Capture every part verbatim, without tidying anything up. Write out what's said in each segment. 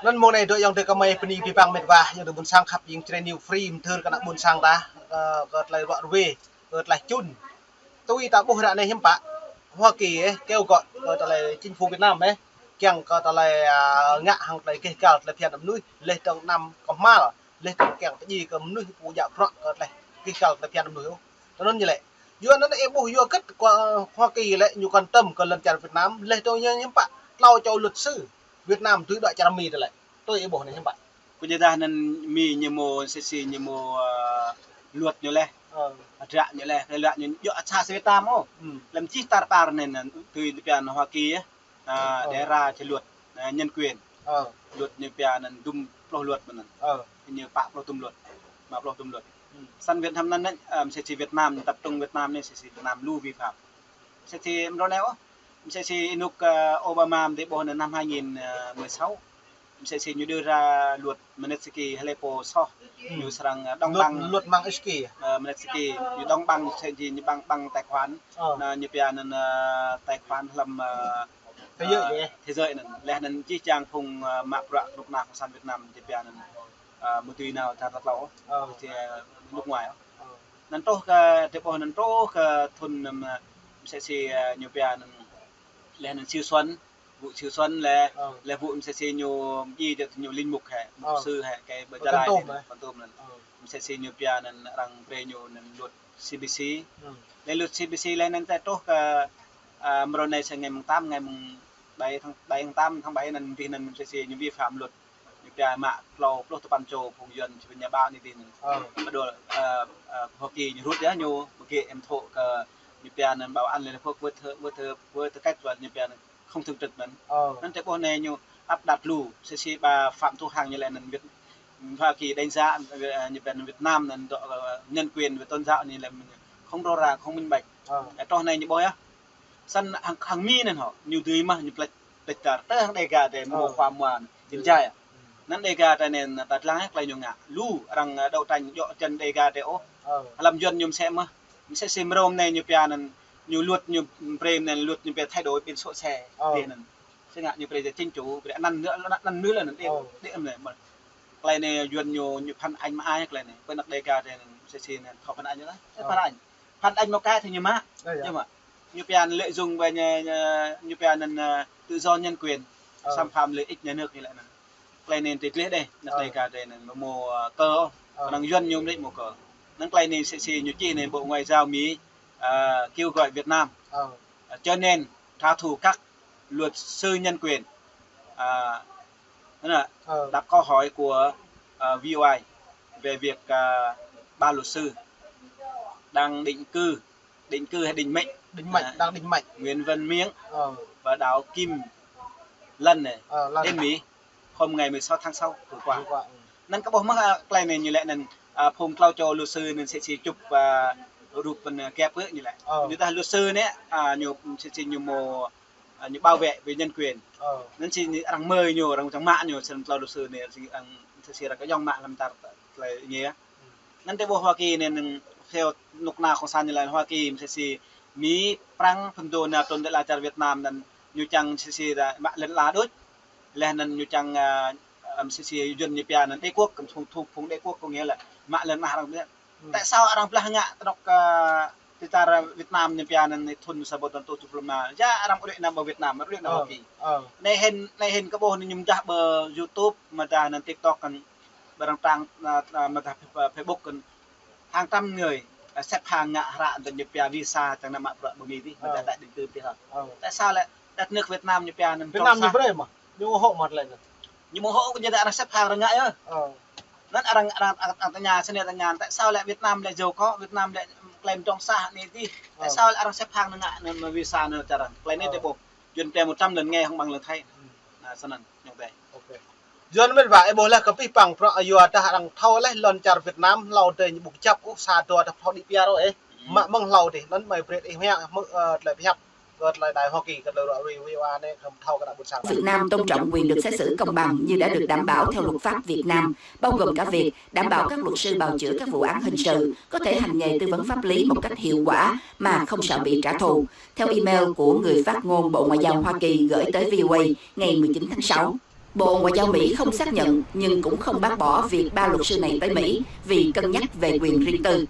Anŭn mơ̆ng anai dŏ ayŏng adơi kơmơi bơni abih bang mĕt wa, ayŏng adơi ƀôn sang khăp jing Jrai New Free, mơthưr kơ ană ƀôn sang ta, kơ, kơ tơlơi ruă ruê, kơ tơlơi čun. Tui ta ƀuh ră anai hiư̆m pă, Hoa Kỳ, ơ, kêu gọi kơ tơlơi chính phủ Việt Nam, ơ, kiăng kơ tơlơi, a, ngă hăng tơlơi keh găl tơlơi phiăn mơnuih, leh dơ̆ng anăm kơhma̱l, leh dơ̆ng kiăng pơdjai kơ mơnuih pô djă bruă kơ tơlơi keh găl tơlơi phiăn mơnuih ôh. Tui anŭn ñu lĕ. Yua anŭn ih ƀuh yua hơget kơ Hoa Kỳ lĕ ñu quan tâm kơ lŏn čar Việt Nam, leh dơ̆ng ñu hiư̆m pă, klâo čô luật sư Việt Nam dưi đuaĭ čar Mi tơlơi. Tui ih ƀuh anai hiư̆m pă. Kơ ñu dah anŭn Mi ñu mơ̆ sĭt sĭt ñu mơ̆, ơ, luật ñu leh. Ơ. Hơdră ñu leh, kơ luật ñu djŏ sa sơ Việt Nam ôh. Hm. Lăm čih tar ƀar anai anŭn tui pia anŭn Hoa Kỳ, ơ. Ơ. Đe ra čơ luật, ơ, nhân quyền. Ơ. Luật ñu pia anŭn dŭm pluh luật mơ̆n anŭn. Ơ. Ñu pă pluh dŭm luật. Rơma pluh dŭm luật. Hm. Săn Việt Nam anŭn, ơ, sĭt sĭt Việt Nam, tập trung Việt Nam anai sĭt sĭt Việt Nam lu vi phạm. Sĭt sĭt mơ̆ng ră anai ôh. Mơsĕ si ênuk, ơ, Obama mơ̆n dih ƀuh anŭn năm hai nghìn mười sáu. Mơsĕ si ñu đưa ra luật Magnitsky, hlơi pô soh. Hm. Ñu srăng, ơ, đóng băng. Luật, luật Magnitsky. Ơ, Magnitsky, ñu đóng băng, mơsĕ si ñu băng, băng tài khoản. Ơ. Anŭn ñu pia anŭn, ơ, tài khoản lăm, ơ, thế giới, ơ, thế giới anŭn. Leh anŭn jih jang phung, ơ, mă bruă kơnuk kơna cộng sản Việt Nam ñu pia anŭn, ơ, mơ̆ tui nao čar ta tlâo. Ơ. Či, ơ, nước ngoài. Ơ. Anŭn truh kơ, tơƀuh anŭn truh kơ thŭn, ơ, mơsĕ si, ơ, ñu pia anŭn leh anŭn Siu Xuân, vụ Siu Xuân leh, ơ, leh vụ mơsĕ si ñu ji jăt ñu linh mục hĕ, mục sư hĕ, kơ Bơ Gia Lai anŭn, Kon Tum anŭn. Ơ. Mơsĕ si ñu pia anŭn arăng brơi ñu anŭn luật C P C. Ơ. Leh luật C P C leh anŭn tơl truh kơ, ơ, mơ̆ng ră anai sơ ngày mùng tám, ngày mùng bảy tháng, bảy tháng tám, tháng bảy anŭn dih anŭn mơsĕ si ñu vi phạm luật. Ñu pia mă klâo pluh tơpăn čô phung Yuan či pơña ƀao anai dih anŭn. Ơ. Ƀu djơ̆, ơ, ơ, Hoa Kỳ ñu rŭt yơh ñu, ƀu kơ em thô kơ ñu pia anŭn bảo an Liên Hợp Quốc với tư, với tư, với tư cách là ñu pia anŭn không thường trực anŭn. Ơ. Anŭn tơƀuh anai ñu áp đặt lu, mơsĕ si bà Phạm Thu Hằng ñu lĕ anŭn Việt, Hoa Kỳ đánh giá, ơ, ñu pia anŭn Việt Nam anŭn dŏ, ơ, nhân quyền về tôn giáo anai lĕ không rõ ràng, không minh bạch. Ơ. Ơ, truh anai ñu ƀuh yơh. Săn hăng, hăng Mi anŭn hŏ, ñu dưi mă, ñu plĕč, plĕč čar, tơ hăng Đêga tơ mơ̆ khua mua anŭn, jin jai. Anŭn Đêga tơ anŭn ta lăng tơlơi ñu ngă. Lu arăng, ơ, đấu tranh djŏ čăn Đêga tơ ôh. Ơ. Lăm Yuan ñu mơsĕ mơ̆n. Mơsĕ si mơ̆ng ră anai ñu pia anŭn, ñu luật ñu brơi anŭn luật ñu pia thay đổi biển số xe. Ơ. Dih anŭn. Sĭt ngă ñu brơi jing chính chủ, brơi anăn anŭn, anăn anŭn lĕ anŭn dih, ơ, dih anŭn lĕ mơ̆n. Tơlơi anai Yuan ñu, ñu phản ánh mă ai tơlơi anai. Pơ anăk Đêga tơ anŭn, mơsĕ si anŭn không phản ánh anŭn. Ơ. Phản ánh. Phản ánh một cái thì ñu mă. Ơ, yơh. Ñu mă. Ñu pia anŭn lợi dụng về ñu, ñu, ñu pia anŭn, ơ, tự do nhân quyền, ơ, xâm phạm lợi ích nhà nước ñu lĕ anŭn. Tơlơi anai tơl gleh đeh, anăk, ơ, Đêga tơ anŭn mơ̆, ơ, kơ, ơ, kơnơ̆ng Yuan ñu mơ̆ lĕ mơ̆ kơ. Anŭn tơlơi anai mơsĕ si ñu čih anŭn Bộ Ngoại giao Mỹ, ơ, kêu gọi Việt Nam, ơ, ơ, trở nên trả thù các luật sư nhân quyền. Ơ, Đó là, ờ, đáp câu hỏi của, ờ, V O A về việc, ờ, ba luật sư đang định cư, định cư hay định mệnh? Định mệnh, à, đang định mệnh. Nguyễn Văn Miếng, ờ, và Đào Kim Lân này, ờ, Lân, đến Mỹ hôm ngày mười sáu tháng sáu vừa qua. Vừa qua, ừ. Anŭn kơ ƀuh mơ̆n, à, tơlơi anai ñu lĕ anŭn, à, phung klâo čô luật sư anŭn mơsĕ si čŭp, à, rup anŭn, à, kĕp kơ ñu lĕ. Ờ. Ñu dah luật sư anai, à, ñu mơsĕ si ñu mơ̆ à, ñu bảo vệ về nhân quyền. Ờ. Anŭn si ñu arăng mơi ñu, arăng čang mă ñu, sĭt anŭn klâo luật sư anai, si arăng, si arăng kơ yŏng mă lăm tar, tơlơi ñu. Anŭn tơƀuh Hoa Kỳ anai, anŭn theo kơnuk kơna cộng sản ñu lĕ Hoa Kỳ, mơsĕ si Mi, Prăng, phun dô na trŭn tơ lăn čar Việt Nam anŭn ñu čang mơsĕ si dah mă lŏn ala đôč. Leh anŭn ñu čang, à, à, mơsĕ si Yuan ñu pia anŭn đế quốc, phung, phung, phung đế quốc có nghĩa là mă lŏn ala arăng. Tại sao arăng blah ngă tơdŏk, ơ, tơtar Việt Nam ñu pia anŭn thŭn sa rơbâo tơpăn êtuh tơjuh pluh rơma? Yua arăng ƀu đuaĭ anăm ƀơi Việt Nam, ƀu đuaĭ anăm Hoa Kỳ. Anai hĭn, anai hĭn kơ ƀuh anai ñu mơdah ƀơi YouTube, mơdah anŭn TikTok kăn, ƀơi arăng trang, ơ, ơ, mơdah, ơ, Facebook kăn. Hàng trăm người, ơ, xếp hàng ngă hră anŭn ñu pia visa čang anăm mă bruă ƀơi Mi dih, mơdah đại định cư dih hă. Tại sao lĕ đất nước Việt Nam ñu pia anŭn Việt Nam ñu brơi mơ̆n? Ñu ủng hộ mơ̆n lĕ anŭn. Ñu ủng hộ kơ ñu dah arăng xếp hàng arăng ngă yơh. Anŭn arăng, arăng, arăng, arăng tơña, sơnai arăng tơña, tại sao lĕ Việt Nam lĕ giàu có, Việt Nam lĕ klem trong xa anai dih. Tại sao lĕ arăng xếp hàng arăng ngă anŭn mă visa anŭn čar arăng. Tơlơi anai tơƀuh. Yuan pia một trăm lần nghe không bằng lần thấy. Anŭn sơnăn, ñu tơ. Yuan mĕt wa, ih ƀuh leh kơ pih păng prŏ yua dah arăng thâo leh lŏn čar Việt Nam, hlâo dih ñu ƀu kơjăp ôh sa dua dah thâo đĭ pia ôh ih. Mă mơ̆ng hlâo dih, anŭn mơi brơi ih hmư̆, ơ, tơlơi pơhiăp. Việt Nam tôn trọng quyền được xét xử công bằng như đã được đảm bảo theo luật pháp Việt Nam, bao gồm cả việc đảm bảo các luật sư bào chữa các vụ án hình sự có thể hành nghề tư vấn pháp lý một cách hiệu quả mà không sợ bị trả thù, theo email của người phát ngôn Bộ Ngoại giao Hoa Kỳ gửi tới V O A ngày mười chín tháng sáu. Bộ Ngoại giao Mỹ không xác nhận nhưng cũng không bác bỏ việc ba luật sư này tới Mỹ vì cân nhắc về quyền riêng tư.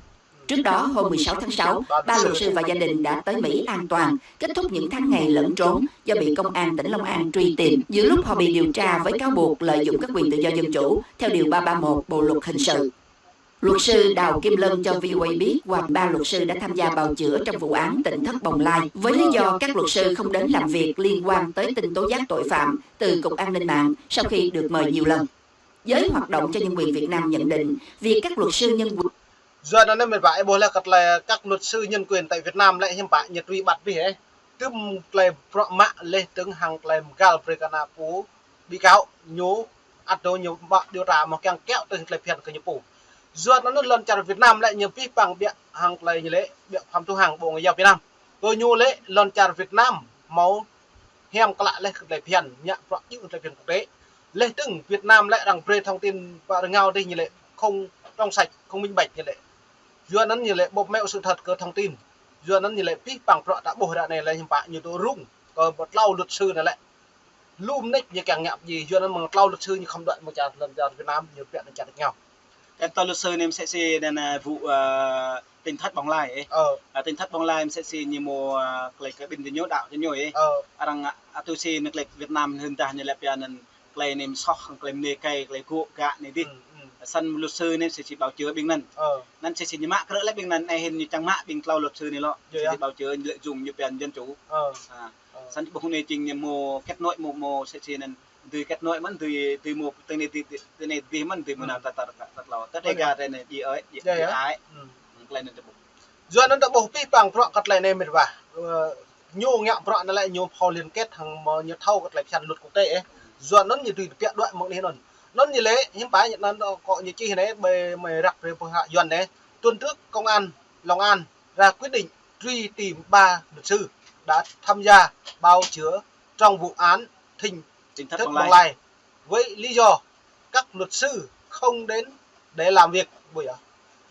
Trước đó, hôm mười sáu tháng sáu, ba luật sư và gia đình đã tới Mỹ an toàn, kết thúc những tháng ngày lẩn trốn do bị công an tỉnh Long An truy tìm giữa lúc họ bị điều tra với cáo buộc lợi dụng các quyền tự do dân chủ theo Điều ba ba một Bộ luật Hình sự. Luật sư Đào Kim Lân cho V O A biết qua ba luật sư đã tham gia bào chữa trong vụ án tỉnh thất bồng lai với lý do các luật sư không đến làm việc liên quan tới tin tố giác tội phạm từ Cục An ninh mạng sau khi được mời nhiều lần. Giới hoạt động cho nhân quyền Việt Nam nhận định việc các luật sư nhân quyền Yua anŭn mĕt wa, ih ƀuh lĕ kơ tơlơi các luật sư nhân quyền tại Việt Nam lĕ hiư̆m pă ñu truy bắt ƀiă. Tơm tơlơi bruă mă leh tơ̆ng hăng tơlơi mơgal brơi kơ ană pô ƀing gơ̆ ñu ăt dŏ ñu ƀă điều tra mơ̆ kiăng kiaŏ tui tơlơi phiăn kơ ñu pô. Yua anŭn lŏn čar Việt Nam lĕ ñu pih pang ƀiă hăng tơlơi ñu lĕ ƀiă Phạm Thu Hằng Bộ Ngoại giao Việt Nam. Kơ ñu lĕ lŏn čar Việt Nam hmâo hiam klă leh kơ tơlơi phiăn, ngă bruă djơ̆ tơlơi phiăn quốc tế. Leh tơ̆ng Việt Nam lĕ arăng brơi thông tin pơ rơngiao dih ñu lĕ không trong sạch, không minh bạch ñu lĕ. Yua anŭn ñu lĕ bóp méo sự thật kơ thông tin. Yua anŭn ñu lĕ pih pang bruă ta ƀuh ră anai lĕ hiư̆m pă ñu tŭ rŭng kơ ƀu tlâo luật sư anai lĕ. Lu mơneč ñu kiăng ngă ƀu djơ̆, yua anŭn mơ̆ng tlâo luật sư ñu khŏm đuaĭ mơ̆ng čar lŏn čar Việt Nam ñu ƀiă anŭn čar rơngiao. Kơ tlâo luật sư anai mơ̆ sĕ si anŭn, ơ, vụ, ơ, tỉnh thất bồng lai, ơ. Ơ. Ơ, tỉnh thất bồng lai mơ̆ sĕ si ñu mơ̆, ơ, tơlơi kơ ƀing ñu đaŏ ñu, ơ. Ơ. Arăng, ơ, tui si anŭn tơlơi Việt Nam hưn tah ñu lĕ pia anŭn tơlơi anai mơ̆ soh, tơlơi mơnê kơi, tơlơi gŏ gă anai dih. Ơ, ơ. Săn luật sư anai sĕ si bào chữa ƀing anŭn. Ơ. Anŭn sĕ si ñu mă krư̆ lĕ ƀing anŭn, anai hĭn ñu čang mă ƀing tlâo luật sư anai lŏ. Yơh, sĕ si yơh. Bào chữa lợi dụng ñu pia dân chủ. Ơ. Ơ. Ơ. Săn ƀuh anai jing ñu mơ̆ kết nối mơ̆, mơ̆ sĕ si anŭn dưi kết nối mơ̆n, dưi, dưi mơ̆ tơlơi anai dih, tơlơi anai dih mơ̆n, dưi mơ̆ nao tat tat tat tlâo. Tat đe ga tơlơi anai dih ơi, dih ai. Tơlơi anai ta ƀuh. Yua anŭn ta ƀuh pih pang bruă kơ tơlơi anai mĕt wa. Ơ, ñu ngă bruă anai lĕ ñu hmâo liên kết hăng mơ̆ ñu thâo kơ tơlơi phiăn luật quốc tế, ơ. Yua anŭn ñu dưi tơbiă đuaĭ mơ̆ng anai anŭn. Anŭn ñu lĕ hiư̆m pă ñu anŭn kơ ñu čih anai ƀơi mơi răk ƀơi pơhă Yuan anai. Tuần trước công an Long An ra quyết định truy tìm ba luật sư đã tham gia bào chữa trong vụ án tỉnh thất bồng lai với lý do các luật sư không đến để làm việc. Ƀuh yơh.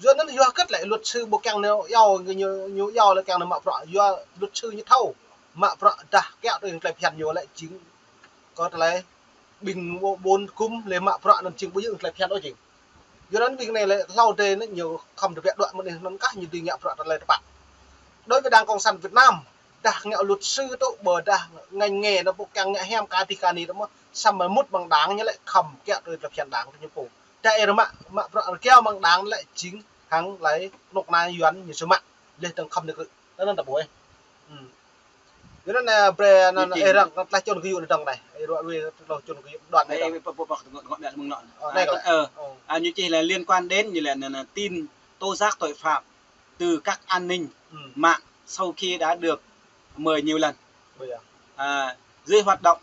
Yua anŭn yua hơget lĕ luật sư ƀu kiăng nao iâu, ñu, ñu iâu lĕ kiăng nao mă bruă, yua luật sư ñu thâo mă bruă dah kiaŏ tui tơlơi phiăn ñu lĕ jing kơ tơlơi ƀing ƀôn gum lĕ mă bruă anŭn jing ƀu djơ̆ tơlơi phiăn ôh jing. Yua anŭn ƀing anai lĕ hlâo dêh anŭn ñu khŏm tơbiă đuaĭ mơ̆n anŭn kah ñu dưi ngă bruă tơlơi tơpă. Đối với Đảng Cộng sản Việt Nam, dah ngă luật sư tŭ ƀơi dah ngành nghề anŭn ƀu kiăng ngă hiam kơ dih kơ anai tŭ mơ̆, samơ̆ mŭt mơ̆ng đảng ñu lĕ khŏm kiaŏ tui tơlơi phiăn đảng tui ñu pô. Dah ih mă, mă bruă rơgao mơ̆ng đảng lĕ jing hăng tơlơi kơnuk kơna Yuan ñu sơmă leh tơ̆ng khŏm nao krư̆. Anŭn ta ƀuh, ơ. Ơ. Yua anŭn, ơ, brơi anŭn, ơ, jing ih răng tlaih čun kơ yŭ anŭn dơ̆ng anai. Ih ruă ruai tlaih čun kơ yŭ đoạn anai dơ̆ng. Ơ, anai kơ, ơ, ơ. Ơ, ñu čih là liên quan đến, ñu lĕ anŭn, anŭn tin tố giác tội phạm từ các an ninh mạng sau khi đã được mời nhiều lần. Ƀuh yơh. À, dưới hoạt động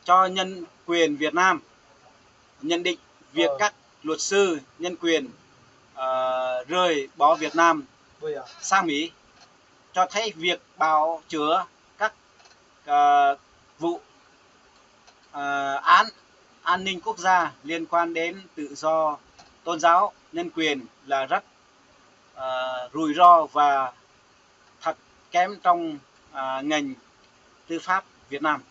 cho nhân quyền Việt Nam nhận định việc, ơ, các luật sư nhân quyền, ờ, rời bỏ Việt Nam, ƀuh yơh, sang Mỹ cho thấy việc bào chữa các, ờ, vụ, ờ, án an ninh quốc gia liên quan đến tự do tôn giáo, nhân quyền là rất, ờ, rủi ro và thật kém trong, à, ngành tư pháp Việt Nam.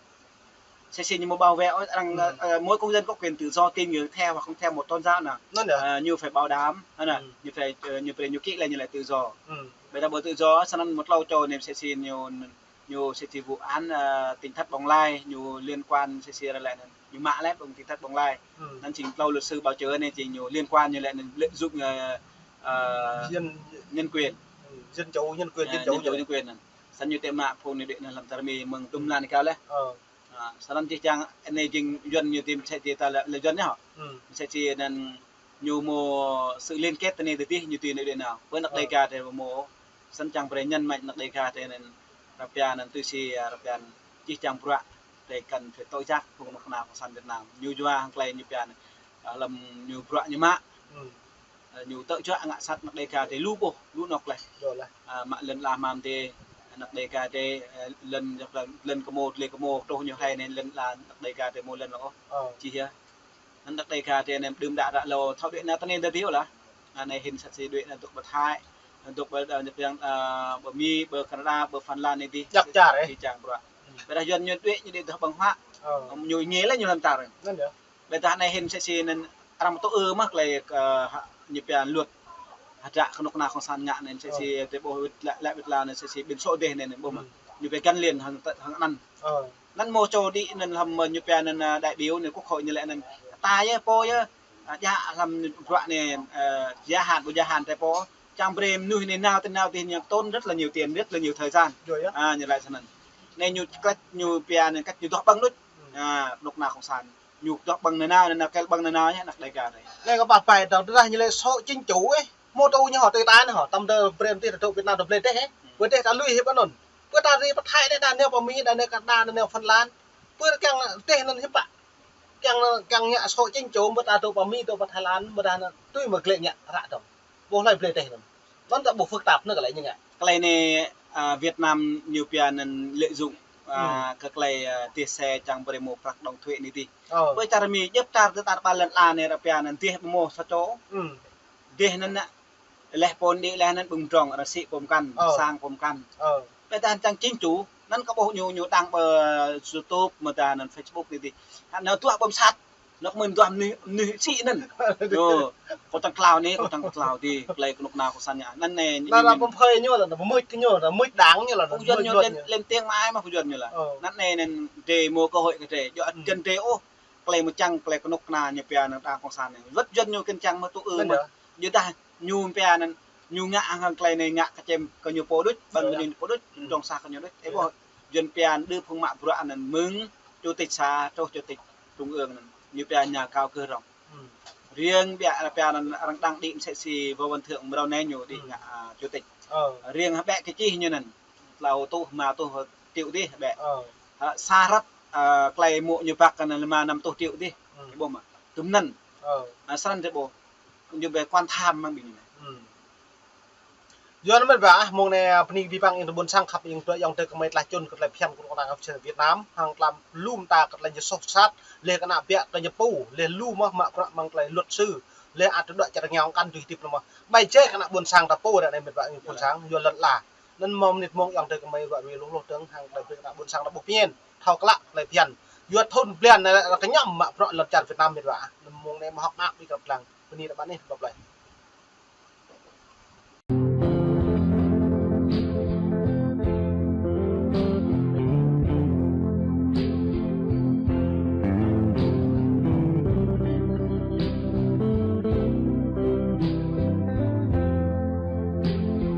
Sĕ si ñu mơ̆ bảo vệ, ơ, rằng, ơ, mỗi công dân có quyền tự do tín ngưỡng theo hoặc không theo một tôn giáo nào. Anŭn yơh. Ờ, ñu phải bảo đảm, anŭn, ñu phải, ơ, ñu phải, ñu ký là ñu là tự do. Ƀơi ta ƀơi tự do, săn anŭn mơ̆ tlâo čô anai sĕ si ñu, ñu sĕ si vụ án, ơ, tỉnh thất bồng lai, ñu liên quan sĕ si lĕ anŭn. Ñu mă lĕ ƀơi tỉnh thất bồng lai. Anŭn jing tlâo luật sư bảo chữa anai jing ñu liên quan ñu lĕ anŭn lợi dụng, ơ, ơ, nhân quyền. Dân chủ, nhân quyền, dân chủ, nhân quyền anŭn. Săn ñu tĕ mă phung anai đuaĭ anŭn lăm čar Mi mơ̆ng tŭm lan aka leh. Ơ. À, săn anŭn jih jang anai jing Yuan ñu tĭm sĕ si ta lĕ, lĕ Yuan ñu hŏ. Sĕ si anŭn ñu mơ̆ sự liên kết anai tơdih ñu tui anai đuaĭ nao. Ƀơi anăk Đêga tơ mơ̆ Săn čang brơi nhấn mạnh anăk Đêga tơ anŭn, ră pia anŭn tui si, a, ră pia anŭn jih jang bruă tơ kăn phải tố giác phung kơnuk kơna cộng sản Việt Nam. Ñu yua hăng tơlơi ñu pia anŭn, a, lăm ñu bruă ñu mă. A, ñu tơjuă ngă sat anăk Đêga tơ lu boh, lu anŏ leh. A, mă lŏn ala mơ̆n tơ anăk Đêga tơ, a, lŏn, lŏn kơmô, tơlơi kơmô, truh ñu hai anai lŏn ala anăk Đêga tơ mơ̆ lŏn lŏ. Či hia. Anŭn anăk Đêga tơ anŭn đưm đă ră lơ thâo đuaĭ nao tơ anai dơ̆ dih ôh lah. Anai hin sat si đuaĭ nao dŏ ƀơi Thái, dŏ ƀơi, ơ, Nhật Bản, ơ, ƀơi Mi, ƀơi Canada, ƀơi Phần Lan anai dih. Jăk čar, ơ. Jih jang bruă. Ƀiădah Yuan ñu đuaĭ ñu đuaĭ dŏ ƀơ̆ng huă. Ñu ngă lĕ ñu lăm tar. Ƀĕ tah anai hĭn sĕ si anŭn arăng tŭ ư mơ̆ tơlơi kơ ñu pia luật. Hơdră kơnuk kơna kông sản ngă anŭn sĕ si tơƀôh wĭt lăi wĭt la anŭn sĕ si ƀing sô dêh anŭn ƀôh mơ̆. Ñu pia găn liền hăng anŭn. Anŭn mơ̆ čô đĭ anŭn lăm ñu pia anŭn đại biểu anŭn quốc hội ñu lĕ anŭn. Ta yơh pô yơh. Djă lăm bruă anai, gia hạn, ƀu gia hạn tơpô. Čang brơi mơnuih anai nao tơ nao tơ ñu tốn rất là nhiều tiền, rất là nhiều thời gian. Ñu lăi snăn. Anai ñu cách ñu pia anŭn cách ñu dŏ ƀơ̆ng đôč. Kơnuk kơna kông sản. Ñu dŏ ƀơ̆ng nanao, nanao kĕl ƀơ̆ng nanao ñu anăk Đêga anai. Anai kơ ƀă pai dŏ tơdah ñu lĕ sô chính chủ ơ. Mơ̆ tơ ñu hŏ tơ ta anai hŏ, tăm tơ brơi tih tơ Việt Nam tơ blơi tih ơ. Blơi tih ta lui hĭ pơ anŭn. Pơ ta ri pơ Thái anai ta nao pơ Mi, ta nao Canada, ta nao Phần Lan. Pơ kiăng tih anŭn hĭ pă. Kiăng, kiăng ngă sô chính chủ, mơ̆ ta tơ pơ Mi, tơ pơ Thái Lan, mơ̆ ta anŭn tui mơ̆ glĕ ngă ră dŏng. Ƀôh hlơi blơi tih anŭn. Anŭn ta ƀôh phức tạp anŭn kơ lĕ ñu ngă. Tơlơi anai, Việt Nam ñu pia anŭn lợi dụng, kơ tơlơi, tih sĕ čang brơi mơ̆ prăk đóng thuế anai tih. Pơ čar Mi djŏp čar tơ tar ƀar lŏn ala anai arăng pia anŭn tih ƀu mơ̆ sa čô. Tih anŭn nă, leh pô đĭ leh anŭn ƀơ̆ng drŏng, arăng sĭ pô mơkăn, sang pô mơkăn. Ƀĕ tah čang chính chủ, anŭn kơ ƀôh ñu, ñu đăng pơ YouTube, mơ̆ tơ anŭn Facebook anai tih. Anŭn tuă ƀơ̆ng sat, anŭn kơ mơ̆n tuă mơnuih, mơnuih sĭ anŭn. Ñu, kơ čang klao anai, kơ čang klao tih, tơlơi kơnuk kơna kông sản ngă. Anŭn anai, ñu, anŭn pơmphơi ñu lă, pơmưč ñu lă, mưč đảng ñu lă, pơyun ñu lên, lên tiếng mãi mă pơyun ñu lă. Anŭn anai anŭn drơi mơ̆ cơ hội kơ drơi. Djŏ jăn drơi ôh, tơlơi mơ̆ čang, tơlơi kơnuk kơna ñu pia anŭn đảng kông sản anai. Wơ̆t yun ñu kơnčăng mơ̆ tŭ ư mơ̆. Djŏ dah ñu pia anŭn, ñu ngă hăng tơlơi anai ngă kơčem kơ ñu pô đôč, ƀơ̆ng kơ ñu pô đôč, dŏng sa kơ ñu đôč. Ơ ƀôh, yun pia anŭn đưp hăng mă bruă anŭn mơ̆ng chủ tịch xã, truh chủ tịch trung ương anŭn. Ñu pia nhà cao cửa rộng. Riêng ƀiă arăng pia anŭn arăng đăng đĭ mơ̆ sĕ si Võ Văn Thưởng mơ̆ ră anai ñu đĭ ngă chủ tịch. Riêng hơbĕ kơ čih ñu anŭn. Klâo rơtuh, rơma rơtuh triệu tih hơbĕ. Hă, sa răp, tơlơi mơ̆ ñu păk anŭn lima năm rơtuh triệu tih. Ƀôh mơ̆. Tơm anŭn. Snăn tơƀôh. Ñu ƀĕ quan tham mơ̆ng ƀing anai. Yua anŭn mĕt wa ah, mơ̆ng anai bơni kơ ƀing ƀing ƀôn sang khăp ƀing tơlơi ayŏng adơi gơmơi tơlơi phiăn kơ kơnuk kơna kông sản Việt Nam, hăng tlam lŭm ta kơ tơlơi ñu soh sat, leh kơ ană ƀiă kơ ñu pô, leh lu mơ̆ mă bruă mơ̆ng tơlơi luật sư, leh ăt tơdŏ čar rơngiao kăn tui hơdip lu mơ̆. Ƀai jĕ kơ ană ƀôn sang ta pô ră anai mĕt wa ƀôn sang, yua lŏn ala. Anŭn mơ̆ mơnit mơ̆ng ayŏng adơi gơmơi ruă ruai lu lu tơ̆ng hăng tơlơi ƀing ană ƀôn sang ta ƀuh phiăn. Thâo klă tơlơi phiăn. Yua thŭn blan anai kơ ñu mă bruă lŏn čar Việt Nam mĕt wa. Anŭn mơ̆ng anai mơ̆ hŏk mă ƀing kơ pơlăng. Bơni ră ƀă anai, bye bye.